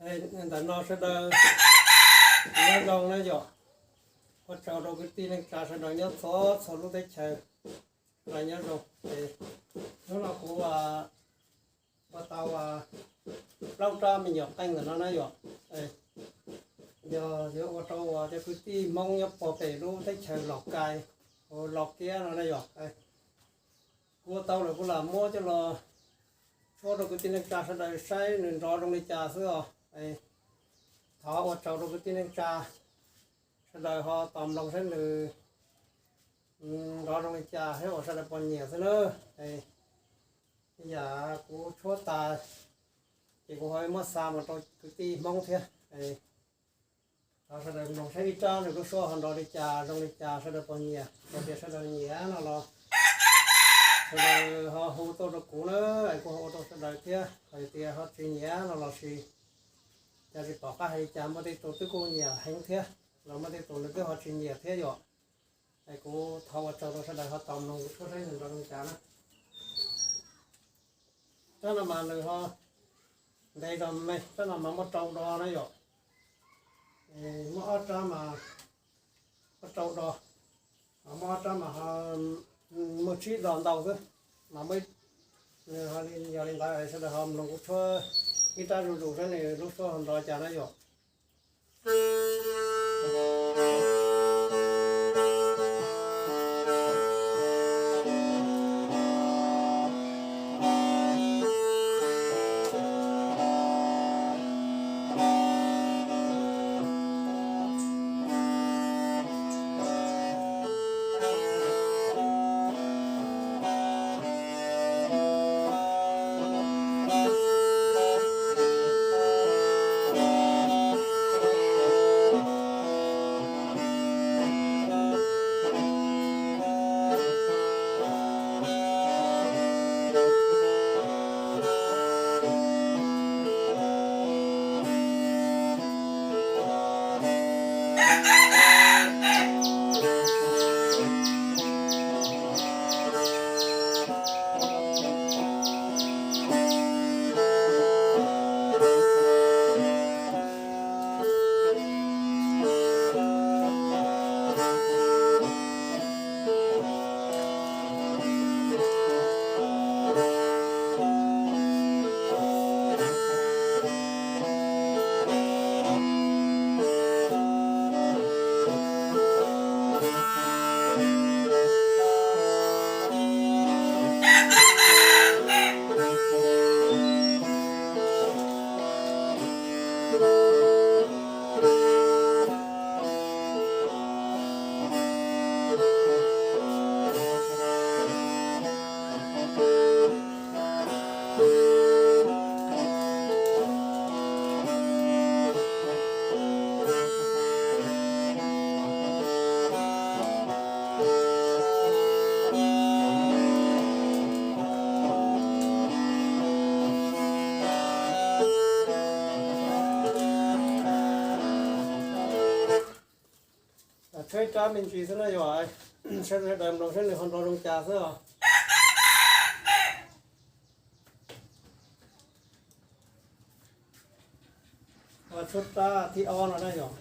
Ntawm no sawv daws nyob zoo na yom. Ua tsaug rau kwv tij neej tsa sawv daws nyob txhua txhua lub teb chaws, sawv daws nyob zoo. Es hnub no kuv ua tau plaub rab me nyuam qeej ntawm no na yom. Yog yuav ua rau uas cov kwv tij Hmoob nyob puag pem lub teb chaws Los Kais, Los Kiab no na yom. Kuv ua tau lawm kuv lam muab coj los tshuab rau kwv tij neej tsa sawv daws saib nws nrov zoo li cas xwb os. Thov ua tsaug rau kwv tij neej tsa sawv daws ho tos mloog saib nws nrov zoo li cas thiab uas sawv daws puas nyiam xwb na. Yam kuv tshuab tas ces kuv ho muab xa mus rau kwv tij Hmoob thiab. Thov sawv daws mloog saib ib rab nws lub suab ho nrov li cas zoo li cas, sawv daws puas nyiam. Yog tias sawv daws nyiam no los sawv daws ho hu tuaj rau kuv na, es kuv ho ua rau sawv daws thiab. Hos yog tias ho tsis nyiam no los sis cas tsis pom qab hais li cas, muaj tej tus twb kuj nyiam heev thiab, los muaj tej tus nws twb ho tsis nyiam thiab yom. Es kuv thov ua tsaug rau sawv daws ho tos mloog kuv tshuab saib nws nrov li cas na. Rab no mas nws ho ntev zog me, rab no mas muaj rau do na yom. Muaj ob rab mas muaj rau do, muaj ob rab mas ho muaj tsib do ntau xwb. Mas yog li ntawd sawv daws ho mloog kuv tshuab ib rab zuj zus saib nws lub suab ho nrov cas na yom. Tshuab ib rab me ntsis xwb na yom, sawv daws mloog saib nws ho nrov zoo cas xwb os. Tshuab rab thib ob no na yom.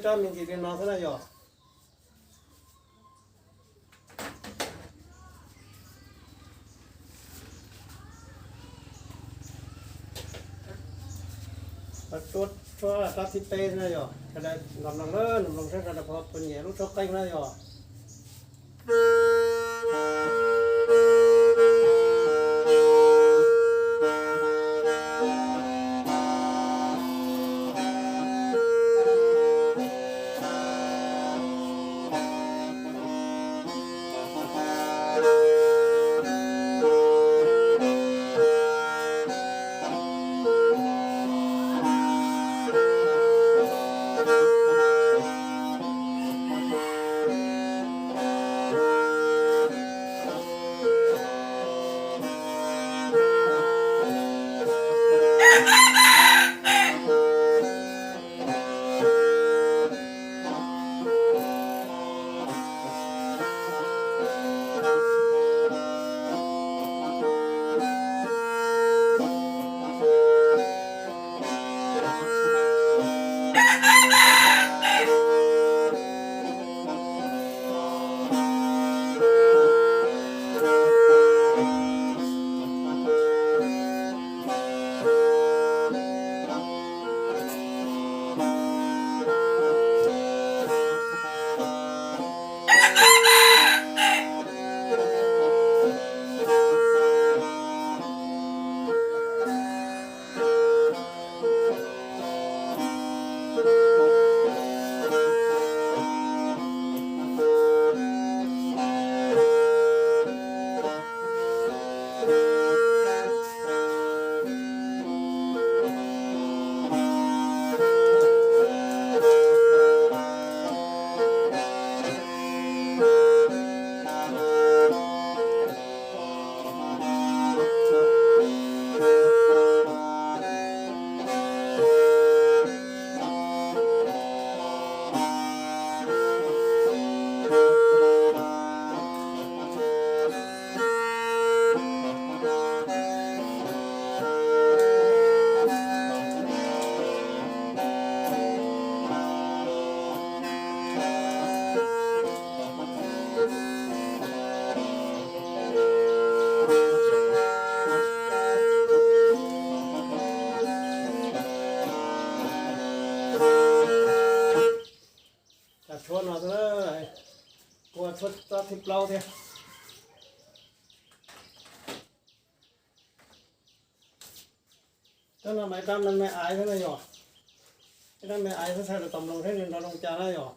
Rab me ntsis li no xwb na yog. Tshuab rab thib peb na yog, sawv daws nqa mloog na, nqa mloog saib sawv daws puas nyiam lub tshuab qeej na yog. Tshuab no xwb, kuv tshuab rab thib plaub thiab. Rab no mas ib rab me me aiv xwb na yog, ib rab me aiv xwb, sawv daws tos mloog seb nws nrov zoo cas na yog.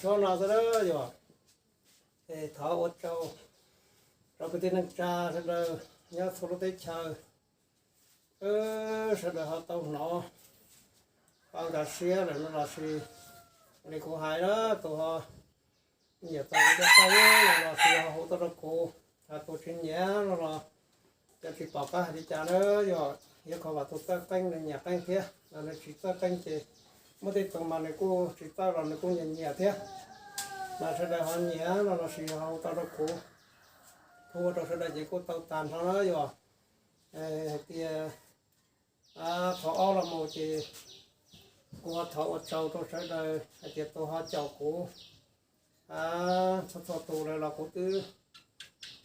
Nyob no xwb na yog, es thov ua tsaug rau kwv tij neej tsa sawv daws nyob txhua lub teb chaws, sawv daws ho tau hnov, tau nkag siab lawm no los sis li kuv hais na, tus ho nyiam txog kuv cov qeej no los sis ho hu tuaj rau kuv, ho tus tsis nyiam no los cov tsis pom qab hais li cas na, yog yog kho vam tus txawj qeej nws nyiam qeej thiab, los nws tsis txawj qeej ces muaj tej tus mas nws kuj tsis txawj los nws kuj nyiam nyiam thiab. Mas sawv daws ho nyiam no los sis ho hu tau rau kuv, kuv ua rau sawv daws ces kuj tau tag nrho na yog. Hais tias qhov ob los mus ces kuv ho thov ua tsaug rau sawv daws hais tias tus ho caum kuv txhua txhua tus lawm los kuv twb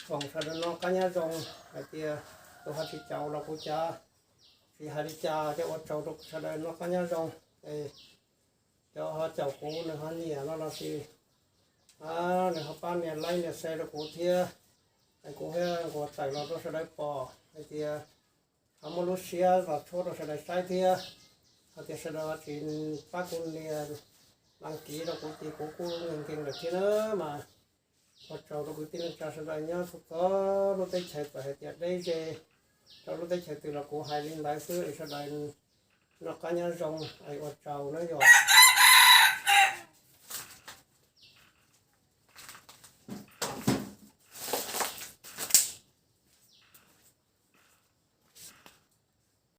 foom sawv daws noj qab nyob zoo, hais tias tus ho tsis caum los kuv cav tsis hais li cas, cov ua tsaug rau sawv daws noj qab nyob zoo. Cov ho caum kuv nws ho nyiam no los sis nws ho pab nias like nias share rau kuv thiab, kuv thiaj nquag tawm los rau sawv daws pom hais tias ho muaj lub siab los tshuab rau sawv daws saib thiab. Hais tias sawv daws ho tsis pab kuv nias đăng ký rau kuv ces kuv kuj nkees nkees lawm thiab na. Mas ua tsaug rau kwv tij neej tsa sawv daws nyob txhua txhua lub teb chaws, txawm hais tias deb ze rau lub teb chaws twg los kuv hais li ntawd xwb es sawv daws noj qab nyob zoo es ua tsaug na yog.